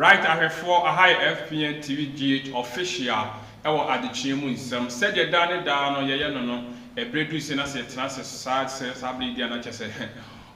Right ahwɛfoɔ, aha yɛ FPN TV GH official ɛwɔ adekyeɛ mu nsɛm. Sɛdeɛ daa ne daa no yɛyɛ no no, ɛberɛ duru sei na sɛ yɛtena ase saa sɛ saa berɛ yi deɛ na kyerɛ sɛ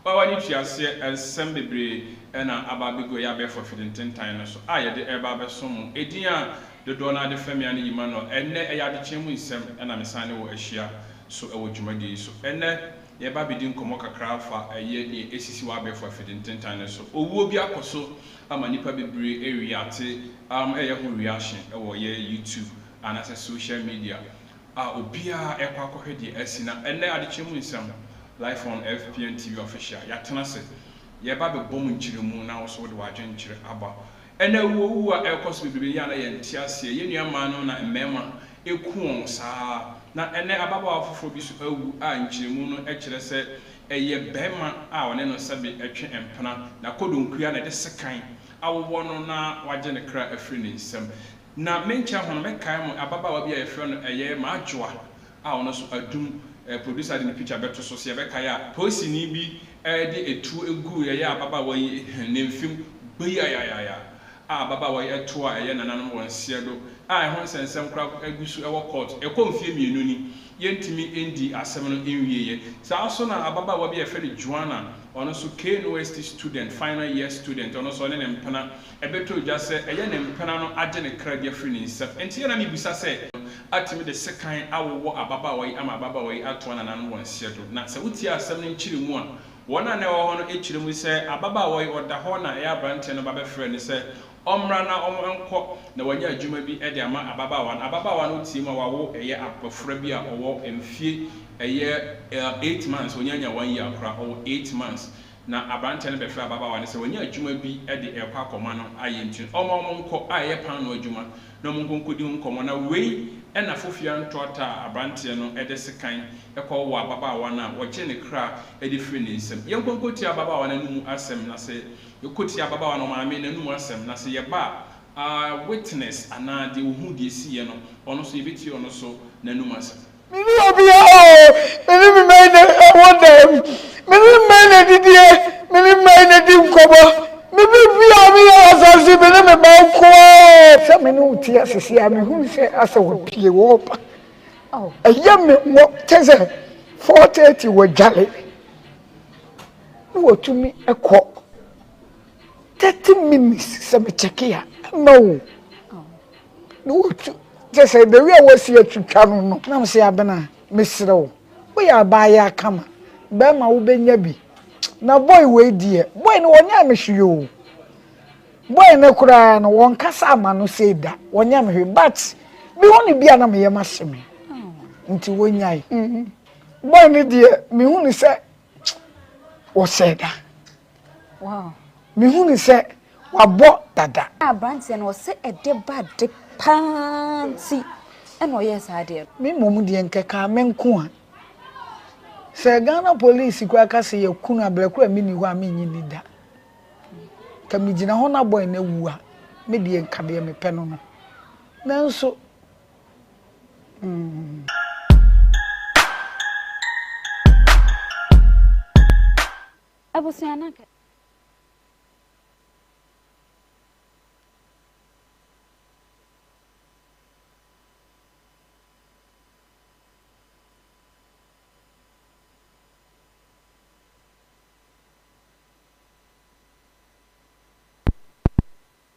wawa ne tua aseɛ nsɛm bebree na aba abɛgu ɛyɛ abɛɛfo afidi ntentan no so a yɛde ɛreba abɛsom mo. Edin a dodoɔ no ara de frɛ me ara ne Emmanuel. Ɛnnɛ ɛyɛ adekyeɛ mu nsɛm na mesan ne wo ahyia so ɛwɔ dwumadie yi so. Ɛnnɛ yɛreba abɛdi nkɔmmɔ kakra afa ɛyɛ deɛ ɛsisi wɔ abɛɛfo afidi ntentan no so. Owuo bi akɔ so ama nnipa bebree reacte am ɛyɛ ho reaction wɔ yɛ YouTube anaasɛ social media a obiara ɛkɔ akɔhwɛ deɛ asi. Na ɛnnɛ adekyerɛ mu nsɛm live on FPN TV official yɛatena ase yɛreba abɛbɔ mu nkyerɛmu na wo nso wode w'adwenkyerɛ aba. Ɛnnɛ awuowuo a ɛrekɔ so bebrebe yi a na yɛnte aseɛ, yɛn nua mmaa no na mmarima ɛku wɔn saa. Na ɛnnɛ ababaawa foforɔ bi nso awu a nkyerɛmu no kyerɛ sɛ Ɛyɛ barima a ɔne no sɛbe twe mpena, na kodonkua na ɛde sekan awowɔ no na wagye ne kra afiri ne nsam. Na menkyɛ ho no, mɛkae mo ababaawa bi a yɛfrɛ no ɛyɛ Maadwoa a ɔno nso adum, producer de ne picture bɛto so sɛ yɛbɛkae a, polisini bi de atuo guu ɛyɛ ababaawa yi ne mfem gbeyiayayaya. a ababaawa yi to a ɛyɛ nananom wɔn seɛ do a ɛho nsɛnsɛm koraa gu so wɔ kɔɔto. Ɛkɔ mfeɛ mmienu ni, yɛntumi ndii asɛm no nwieɛ. Saa nso na ababaawa bi a yɛfrɛ no Joanna, ɔno nso KNUST student, final year student, ɔno nso ɔne ne mpena ɛbɛtɔɔ dwa sɛ ɛyɛ ne mpena no agye ne kra bi afiri ne nsam. Enti yɛ na mebisa sɛ, atumi de sekan awowɔ ababaawa yi ama ababaawa yi atoa nananom wɔn seɛ do? Na sɛ wotie asɛm no nkyerɛmu a, Wɔn a na ɛwɔ hɔ no kyerɛ mu sɛ ababaawa yi ɔda hɔ na ɛyɛ aberanteɛ no ba bɛfrɛɛ no sɛ ɔmmra na wɔnkɔ na wanya adwuma bi de ama ababaawa no. Ababaawa no team a wawo ɛyɛ abɔfra bi a ɔwɔ mfie ɛyɛ eight months, ɔnya nya one year koraa, ɔwɔ eight months na aberanteɛ no bɛfrɛɛ ababaawa no sɛ wanya adwuma bi de rekɔ akɔma no ayɛ nti no ɔmma wɔnkɔ a ɛyɛ paanoo adwuma na wɔnkɔ nkɔdi ho nkɔmmɔ. Na wei na fofia ntoata a aberanteɛ no de sekan kɔwoo ababaawa no a wɔgyee ne kra de firii ne nsam. Yɛnkɔ nkɔtie ababaawa no anomu asɛm, na sɛ yɛkɔtie ababaawa no maame n'anomu asɛm, na sɛ yɛba a, witness anaa deɛ ɔhuu deɛ ɛsiiɛ no, ɔno nso yɛbɛtie ɔno nso n'anomu asɛm. Me ne obiara oo, me ne me mma yi na ɛwɔ dan mu, me ne me mma yi na ɛdidie, me ne me mma yi na ɛdi nkɔmmɔ, me biribiara a meyɛ wɔ asase yi, me ne me mma nko ara oo. Sɛ me ne wo te ase sei a, mehunu sɛ asɛ wapue, wɔreba. Ɛyɛ me nwɔ kyɛ sɛ 4:30 wɔdware na wɔtumi kɔ 30 minutes sɛ mekyɛke a ɛma o na wɔtu kyɛ sɛ the way a wɔasi atwitwa no no na mesɛ abena mesrɛ wo woyɛ abaayewa kama bɛrima wobɛnya bi na boy wei deɛ boy no wɔnyɛ me hwee o Boy no koraa no wɔnkasa ama no sei da, wɔnyɛ me hwee but mehu no bi a na me yam ahye me nti wɔnyae. Boy no deɛ mehu no sɛ wɔhyɛɛ da. Mehu no sɛ wabɔ dada. Aberanteɛ no ɔsɛ ɛde ba de paa nti ɛna ɔyɛɛ saa adeɛ no. Me mmom deɛ nkɛkaa me nko a. Sɛ Ghana police koraa ka sɛ yɛku no a berɛ koraa menni hɔ a mennye nni da. Nka megyina hɔ na boy no awu a, me deɛ nka deɛ mepɛ no no. Nanso, mm. Abusua no anka.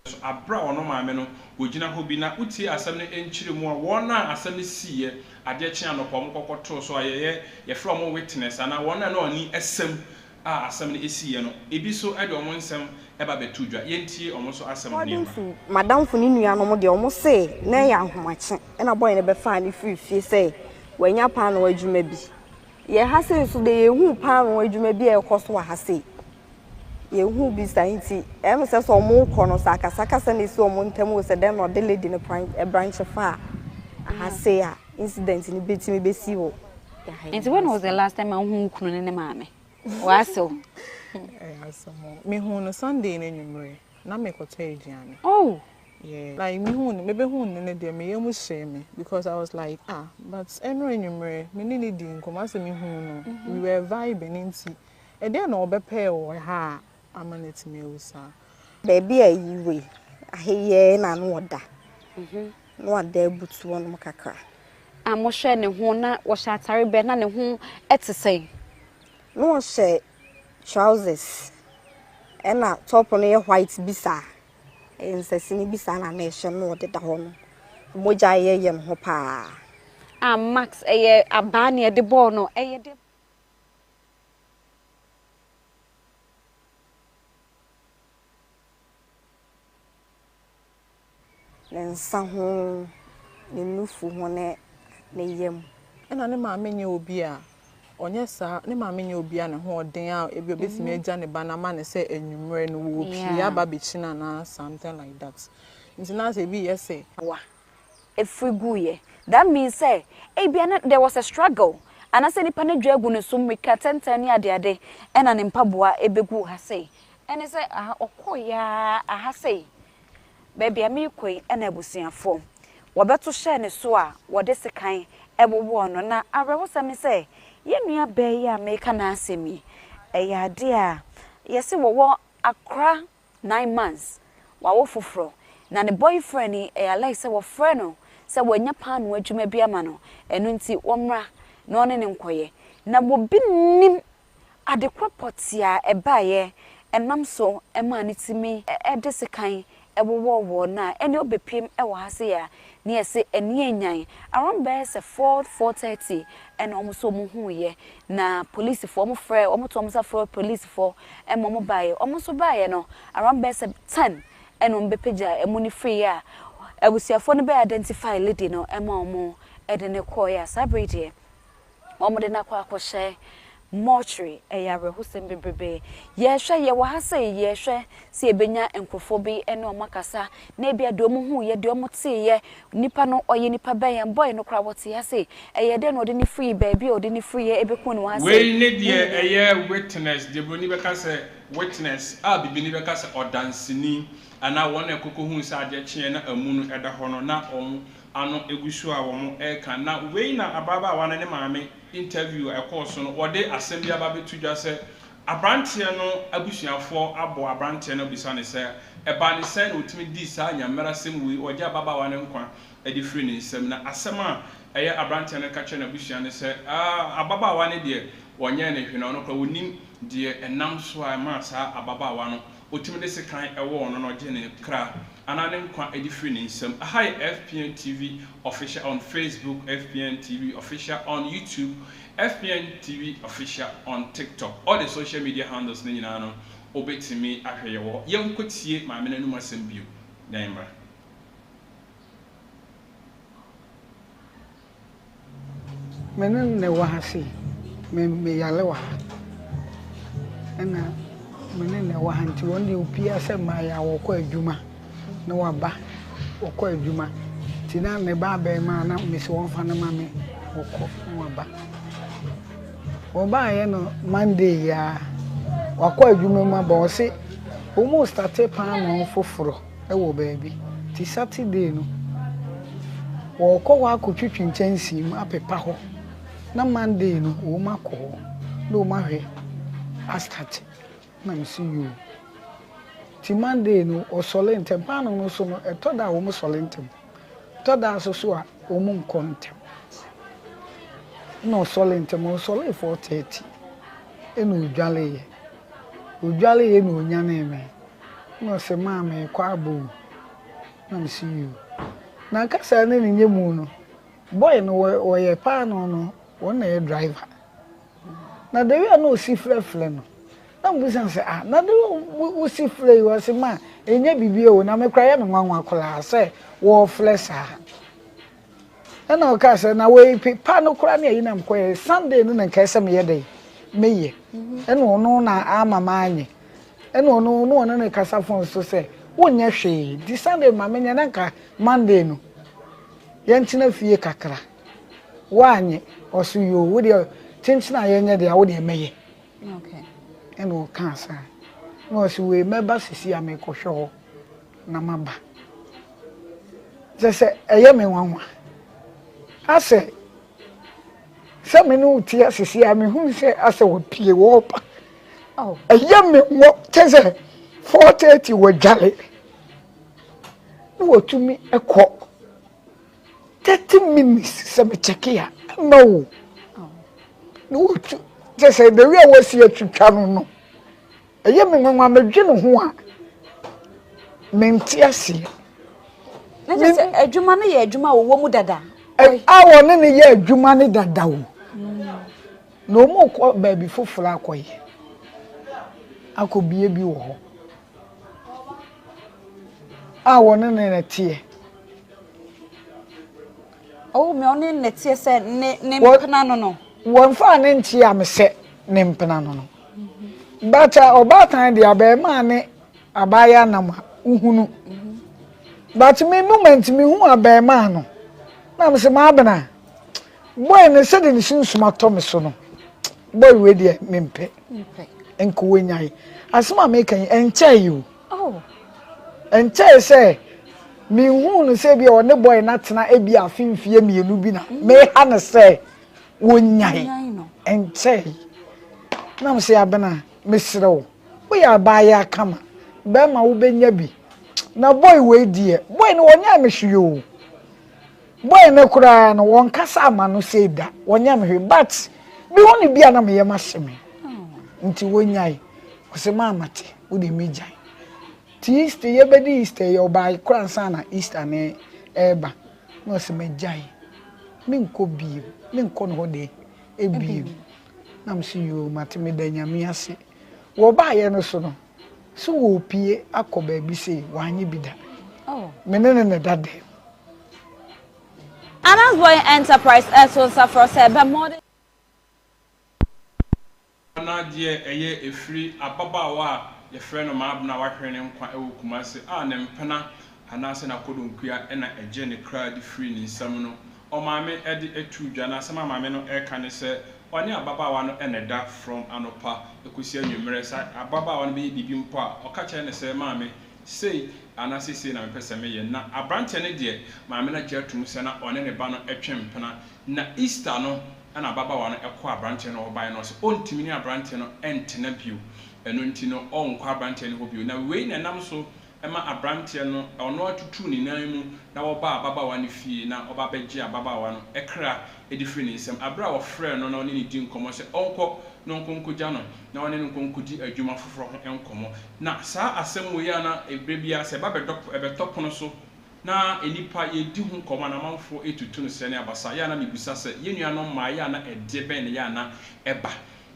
So bere a ɔno maame no ogyina hɔ bi na wotie asɛm no nkyerɛmu a wɔn a asɛm no siiɛ adeɛ kye anɔpa wɔn kɔkɔtoo so a yɛyɛ yɛfrɛ wɔn witness anaa wɔn a na wɔn ani sɛm a asɛm no siiɛ no ebi so de wɔn nsɛm ba bɛto dwa yɛntie wɔn nso asɛm no According nneɛma. to madamfo ne nuanom deɛ wɔn se na ɛyɛ ahomakye ɛna boy no bɛfaa no firi fie sɛ wanya paanoo adwuma bi. Yɛ ha sei nso deɛ yɛnhuu paanoo adwuma bi a ɛrekɔ so wɔ ha sei. Yɛnhuu bi saa nti ɛyɛ me sɛ sɛ wɔrekɔ no sɛ akasakasa na ɛsi wɔn ntam o sɛ dɛn na ɔde lady no branch faa ha sei a incident no bɛtumi bɛsi wɔ yɛ ha yi. Nti when was the last time a wohuu wo kunu ne ne maame? W'asew. Ɛyɛ asɛm o. Mehuu no Sunday no anwummere. Na mekɔtɔ aduane. Oh! Yeah, like me hu no, me bɛ hu no no deɛ me yam hyee me because I was like ah, but ɛnora anwummerɛ me ne no dii nkɔmmɔ asɛ me hu no, we were vibing nti ɛdeɛn na ɔbɛpɛɛ wɔ ha a ama no atumi awu saa. Baabi a ayi wei. Aheyɛɛ na ano ɔda. Na wada abutu hɔnom kakra. A mohwɛ ne ho na wɔhyɛ atare bɛn na ne ho te sɛn? Na ɔhyɛ trousers ɛna top no yɛ white bi saa. Nsasini bi saa na na ɛhyɛ no na ɔdeda hɔ no. Mogya yɛyɛ ne ho paa. A Max ɛyɛ abaa na yɛde bɔɔ no ɛyɛ de. Ne nsa ho, ne nufu ho ne ne yam. Ɛna ne maame nyɛ obi a ɔnyɛ saa, ne maame nyɛ obi a ne ho ɔden a ebi obetumi agya ne ba no ama no sɛ anwummerɛ no wɔpie aba abɛkyi no anaa something like that. Nti na sɛ ebi yɛ sɛ. Wa ɛfiri guiɛ that means sɛ ebia na there was a struggle anaasɛ nipa no adwa agu ne so mmirika tɛntɛn ne adeade ɛna ne mpaboa ɛbɛgu ha sei ɛne sɛ aha ɔkɔeɛ ara aha sei baabi a merekɔ yi ɛna abusuafoɔ wɔbɛto hyɛɛ ne so a wɔde sekan ɛwowɔɔ no na awerɛhosɛm ne sɛ yɛn nua baa yi a meka n'asɛm yi ɛyɛ adeɛ a yɛse wɔwɔ akora 9 months wawo foforɔ na ne boyfriend yi ɛyɛ alike sɛ wɔfrɛ no sɛ wɔanya paano adwuma bi ama no ɛno nti wɔmmra na ɔne ne nkɔyɛ na wɔbi nim adekorɔ pɔtee a ɛbaeɛ ɛnam so ɛmaa ne tumi ɛde sekan ɛwowɔwɔ no a ɛne ɔbɛpiem ɛwɔ ha se a ne yɛsɛ ɛne anyan around bɛyɛ sɛ 4 4:30 ɛna wɔn nso wɔn huiɛ na polisifoɔ wɔn frɛ wɔn to wɔn nsa frɛ polisifoɔ ɛma wɔn baeɛ wɔn nso baeɛ no around bɛyɛ sɛ 10 ɛna wɔn bɛpagya ɛmu no firi a abusuafoɔ no bɛ identify lady no ɛma wɔn ɛde ne kɔɔeɛ a saa bere deɛ wɔn de no akɔ akɔhyɛ mortuary. Ɛyɛ awerɛhosɛm bebrebe. Yɛhwɛ yɛwɔ ha sɛ yɛhwɛ sɛ yɛbɛnya nkurɔfoɔ bi ne wɔn akasa na ebi a deɛ wɔn hu yɛ deɛ wɔn teeɛ nipa no ɔyɛ nipa bɛn boy no koraa wɔte ha sɛ ɛyɛ dɛ na ɔde ne firi baabi a ɔde ne firi yɛ ebɛku ne wɔ ha sɛ. Wei ne deɛ ɛyɛ witness, deɛ buroni bɛka sɛ witness a bibini bɛka sɛ ɔdanseni anaa wɔn a ɛkɔkɔ hu sɛ adeɛ kyeɛ na amu no ɛda hɔ no na wɔn ano egu so a wɔn ɛreka. Na wei na ababaawa no ne maame interview a ɛkɔɔ so no wɔde asɛm bi aba abɛto dwa sɛ aberanteɛ no abusuafoɔ abɔ aberanteɛ no abisa ne sɛ ɛbaa ne sɛn na ɔtumi dii saa nyammerasɛm wei ɔgye ababaawa no nkwa de firi ne nsam. Na asɛm a ɛyɛ aberanteɛ no ka kyerɛ n'abusua no sɛ ababaawa no deɛ wɔnyɛɛ ne hwee na ɔno koraa wɔnim deɛ ɛnam so a ɛmaa saa ababaawa no ɔtumi de sekan ɛwɔɔ no na ɔgye ne kra anaa ne nkwa de firi ne nsam. Aha yɛ FPN TV official on Facebook, FPN TV official on YouTube, FPN TV official on TikTok. All the social media handles ne nyinaa no wobɛtumi ahwɛ yɛ wɔ hɔ. Yɛnkɔ tie maame no anom asɛm bio na yɛmmra. Me ne no na ɛwɔ ha sei. Me meyare wɔ ha. Ɛna me ne no na ɛwɔ ha nti wɔn deɛ obiara sɛ mmaeɛ a wɔkɔ adwuma na waba. Wɔkɔ adwuma nti na me ba abarimaa na mesi wɔmfa no ma me wɔkɔ na waba. Wɔbaeɛ no Monday yi ara wakɔ adwuma mu aba ɔse wɔn starte paanoo foforɔ wɔ baabi nti Saturday no wɔrekɔ hɔ akɔtwitwi nkyɛnsee mu apepa hɔ na Monday no wɔn akɔ hɔ na wɔn ahwɛ astarte na mesi yoo. Nti Monday no wɔsɔre ntɛm paanoo no so no ɛtɔ da a wɔn sɔre ntɛm ɛtɔ da nso so a wɔn nkɔ ntɛm na ɔsɔre ntɛm ɔsɔre 4:30 ɛna odwareeɛ odwareeɛ na onyanee me na ɔsɛ maa meekɔ abɔ o na mesi yoo. Na kasa ne ne nyɛ mu no boy no wɔyɛ paanoo no wɔn na yɛ driver na the way a na osi frɛfrɛ no na mbusa sɛ ah na de wosi frɛ yi ɔsi ma ɛnyɛ biribi o na mekora yɛ me nwanwa koraa sɛ wɔɔfrɛ saa ɛna ɔka sɛ na wei pa no koraa ne ayi na mkɔyɛ Sunday no na nkae sɛ meyɛ dɛ meyɛ ɛna ɔno na ama maanyɛ ɛna ɔno na ɔno ne kasa phone so sɛ wonyɛ hwee nti Sunday ma menyɛ na nka Monday no yɛntena fie kakra woanyɛ ɔso yoo wo deɛ kyenkyene a yɛnyɛ deɛ wo deɛ mɛyɛ ɛna ɔkaa saa na ɔsi wei mɛba sisi a mekɔhwɛ hɔ na maba kyɛ sɛ ɛyɛ me nwanwa asɛ sɛ me ne wo te asisi a mehu sɛ asɛ wɔpie wɔɔba ɛyɛ me nwɔ kyɛ sɛ 4:30 wɔdwale. Na watumi kɔ 30 minutes sɛ me kyɛke a ɛmma o. Na watu kyɛ sɛ the way a wasi atwitwa no no ɛyɛ me nwanwa medwene ho a mente aseɛ. Na kyerɛ sɛ adwuma no yɛ adwuma a wɔwɔ mu dada. A wɔne no yɛ adwuma no dada o. Na wɔrekɔ baabi foforɔ akɔyɛ akɔbie bi wɔ hɔ a wɔne no na ɛteɛ. Oh, me ɔne no teɛ sɛ ne ne mpena no no. Wɔmfaa ne nkyea me sɛ ne mpena no no. But ɔbaatan deɛ abɛɛmaa ne abaayewa nam a wohunu. But me moment mehu abɛɛmaa no na me sɛ maabena boy no sɛdeɛ ne sunsum atɔ me so no boy wei deɛ mempɛ nka wɔnyae asɛm a meka yi ɛnkyɛe yi o oh. ɛnkyɛe sɛ menhuu no sɛ bi a ɔne boy no atena ebi afe mfeɛ mmienu bi na mm. meha no sɛ wɔnyae ɛnkyɛe na me sɛ abena mesrɛ wo woyɛ abaayewa kama bɛrima wobɛnya bi na boy wei deɛ boy no wɔnyɛ me hwee o Boy no koraa no wɔnkasa ama no sei da, wɔnyɛ me hwee but mehu no bi a na me yam ahye me nti wɔnyae. Ɔse maa mate, wo deɛ megyae. Nti Easter yɛbɛdi Easter yi ɔbae koraa ansa na Easter no ɛreba na ɔse magyae, menkɔ biem, menkɔ ne hɔ de ebiem. Na mese yoo mate meda Nyame ase. Wɔbaeɛ no so no, sɛ wɔrepie akɔ baabi sei, wanyɛ bi da. Me ne no na ɛda dɛm. Anas Boy Enterprise ɛto nsa frɛ sɛ bɛ mmɔden. Na deɛ ɛyɛ ɛfiri ababaawa a yɛfrɛ no Maabena a wahwere ne nkwa wɔ Kumasi a ne mpena anaasɛ n'akɔdɔnkua na ɛgyee ne kra de firii ne nsam no, ɔmaame de too dwa. Na asɛm a maame no reka ne sɛ ɔne ababaawa no na ɛda from anɔpa kɔsi anwummerɛ. Sɛ ababaawa no bɛyɛ biribi mpo a, ɔka kyerɛ no sɛ, Maame, sei anaasɛ sei na mepɛ sɛ meyɛ. Na aberanteɛ no deɛ, maame no agye atom sɛ na ɔne ne ba no twe mpena. Na Easter no na ababaawa no kɔɔ aberanteɛ no hɔ baeɛ no, ɔse ɔntumi ne aberanteɛ no ntena bio. Ɛno nti no, ɔnkɔ aberanteɛ no hɔ bio. Na wei na ɛnam so ma aberanteɛ no, ɔno ara tutuu ne nan mu na wɔbaa ababaawa no fie na ɔba bɛgyee ababaawa no kra de firii ne nsam. Berɛ a wɔfrɛɛ no na ɔne no dii nkɔmmɔ sɛ ɔnkɔ na ɔnkɔ nkɔgya no na ɔne no nkɔ nkɔdi adwuma foforɔ ho nkɔmmɔ. Na saa asɛm wei a na berɛ biara sɛ ɛba bɛdɔ ɛbɛtɔ pono so na nnipa yɛdi ho nkɔmmɔ anaa amanfoɔ retutu no srɛ ne abasa, yɛ a na mebisa sɛ, yɛn nuanom mmaa yɛ a na ɛdeɛ bɛn na ɛyɛ a na ɛba?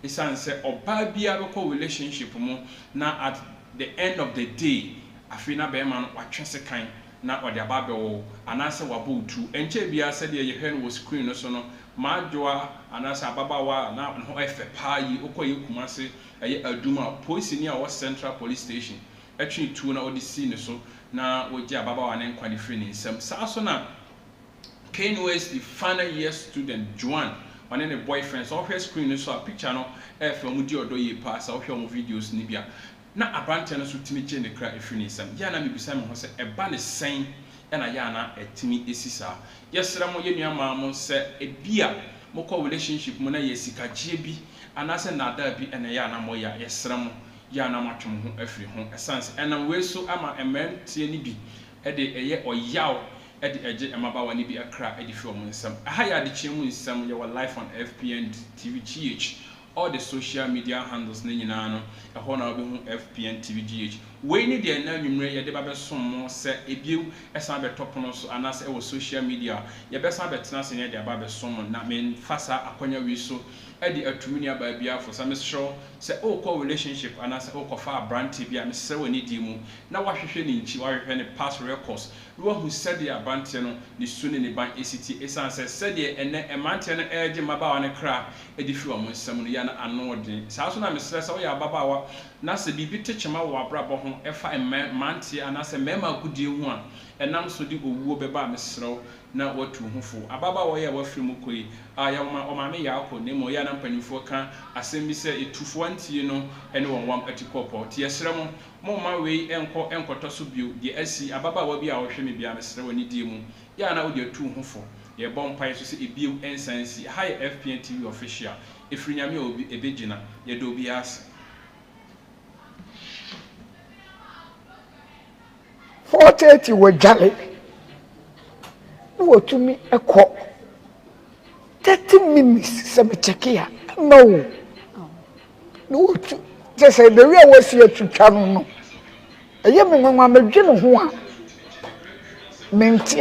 Esiane sɛ ɔbaa biara bɛkɔ relationship mu na at the end of the day afei na bɛɛma no watwe sekan na ɔde aba abɛwɔ wo anaasɛ wabɔ wo tuo. Ɛnkyɛɛ biara sɛdeɛ yɛhwɛ no wɔ screen no so no, maajoa anaasɛ ababaawa a na ne ho yɛ fɛ paa yi, wokɔ yɛ Kumasi ɛyɛ Adum a, polisini a ɔwɔ Central Police Station twee tuo na ɔde sii ne so na wɔgyee ababaawa no nkwa de firii ne nsam. Saa nso na KNUST final year student Joan ɔne ne boyfriend, sɛ wohwɛ screen no so a picture no ɛyɛ fɛ, wɔn di ɔdɔ yie paa, sɛ wohwɛ wɔn videos no bi a, na abranteɛ no nso tumi gye ne kra firi ne nsam. Yɛ a na mebisa me ho sɛ ɛba ne sɛn na yɛ a na ɛtumi si saa. Yɛsrɛ mo yɛn nua maa mo sɛ ebia mokɔ relationship mu na ɛyɛ sikagyeɛ bi anaasɛ nnaadaa bi na ɛyɛ a na moyɛ a, yɛsrɛ mo yɛ a na moatwe mo ho afiri ho ɛsiane sɛ ɛnam wei so ama mmeranteɛ no bi de ɛyɛ ɔyaw de gye mmabaawa no bi kra de fi wɔn nsam. Ɛha yɛ adekyeɛ mu nsɛm, yɛwɔ live on FPN TV GH, all the social media handles no nyinaa no, ɛhɔ na wobɛhu FPN TV GH. Wei ne deɛ ɛnnɛ anwummerɛ yɛde ba bɛsom mo, sɛ ebio ɛsan bɛtɔ pono so anaasɛ ɛwɔ social media a, yɛbɛsan abɛtena ase na yɛde aba abɛsom mo. Na memfa saa akwanya wei so de atu me nuabaa biara fo sɛ mesrɛ wo sɛ worekɔ relationship anaasɛ worekɔfa aberanteɛ bi a, mesrɛ wo anidie mu na woahwehwɛ ne nkyi, woahwehwɛ ne past records, na wahu sɛdeɛ aberanteɛ no ne su ne ne ban si te, ɛsiane sɛ sɛdeɛ ɛnnɛ mmeranteɛ no regye mmabaawa no kra de firi wɔn nsam no yɛ na ano den. Saa ara nso na mesrɛ sɛ woyɛ ababaawa na sɛ biribi te kyema wɔ w'abrabɔ ho ɛfa mmeranteɛ anaasɛ mmarima agodie ho a ɛnam so de owuo bɛba a, mesrɛ wo na woatu wo ho fo. Ababaawa yi a wafiri mu kɔ yi, a yɛ ɔma ɔmaame Yaako na mmom ɛyɛ a na mpanimfoɔ ka asɛm bi sɛ etufoɔ antie no ne wɔn wam atikɔpɔ. Nti yɛsrɛ mo, Momma wei nkɔ nkɔtɔ so bio, deɛ asi, ababaawa bi a ɔhwɛ me biara, mesrɛ wo anidie mu, yɛ a na wode atu wo ho fo. Yɛbɔ mpaeɛ nso sɛ ebio ɛnsan nsi. Ɛha yɛ FPN TV Official. Ɛfiri Nyame a obi, ɛbɛgyina. Yɛda obiara ase. For. 4:30 wɔdwale na wɔtumi kɔ 30 minutes sɛ mekyɛke a ɛma wo na wɔtu kyɛ sɛ the way a wɔasi atwitwa no, ɛyɛ me nwanwa. Medwe ne ho a mente.